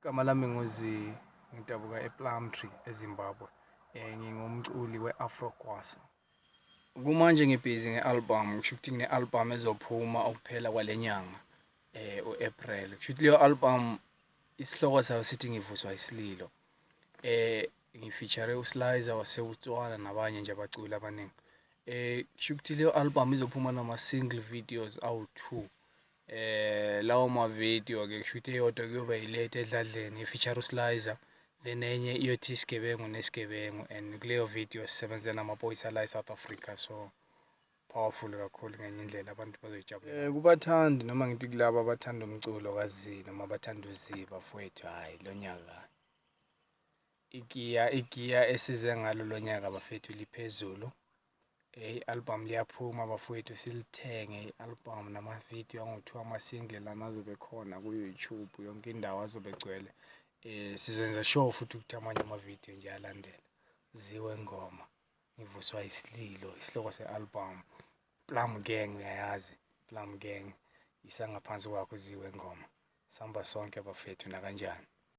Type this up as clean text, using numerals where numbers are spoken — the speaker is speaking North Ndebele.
Igama lami nguZi, ngidabuka ePlumtree eZimbabwe. Ngingumculi we-Afro-Kwaso. Kumanje ngibhizi nge-album, kusho ukuthi ngine-album ezophuma ukuphela kwale nyanga u-April. Kusho ukuthi leyo album isihloko sayo sithi ngivuswa isililo. Ngifeature uSliza waseBotswana nabanye nje abaculi abaningi. Kusho ukuthi leyo album izophuma nama-single videos awu-2. Lawo ma-video-ke kusho ukuthi eyodwa kuyoba yiletha edladleni i-feature uSliza, then enye iyothi isigebengu nesigebengu, and kuleyo video sisebenze namaphoyisa la e-South Africa, so powerful kakhulu ngenye indlela, abantu bazoyijabulela. Kubathandi noma ngithi kulaba abathanda umculo kaZi noma abathanda uZi bafowethu, hhayi lo nyaka igiya esize ngalo lo nyaka bafethu liphezulu. I-album liyaphuma bafowethu, silithenge i-album namavidiyo angu-2 ama-single lana azobe khona ku-YouTube, yonke indawo azobe egcwele. Sizenza sure futhi ukuthi amanye amavidiyo nje alandela. Ziwe Ngoma, ngivuswa isililo, isihloko se-album. Plum Gang, uyayazi Plum Gang, isangaphansi kwakho Ziwe Ngoma. Sihamba sonke bafethu nakanjani.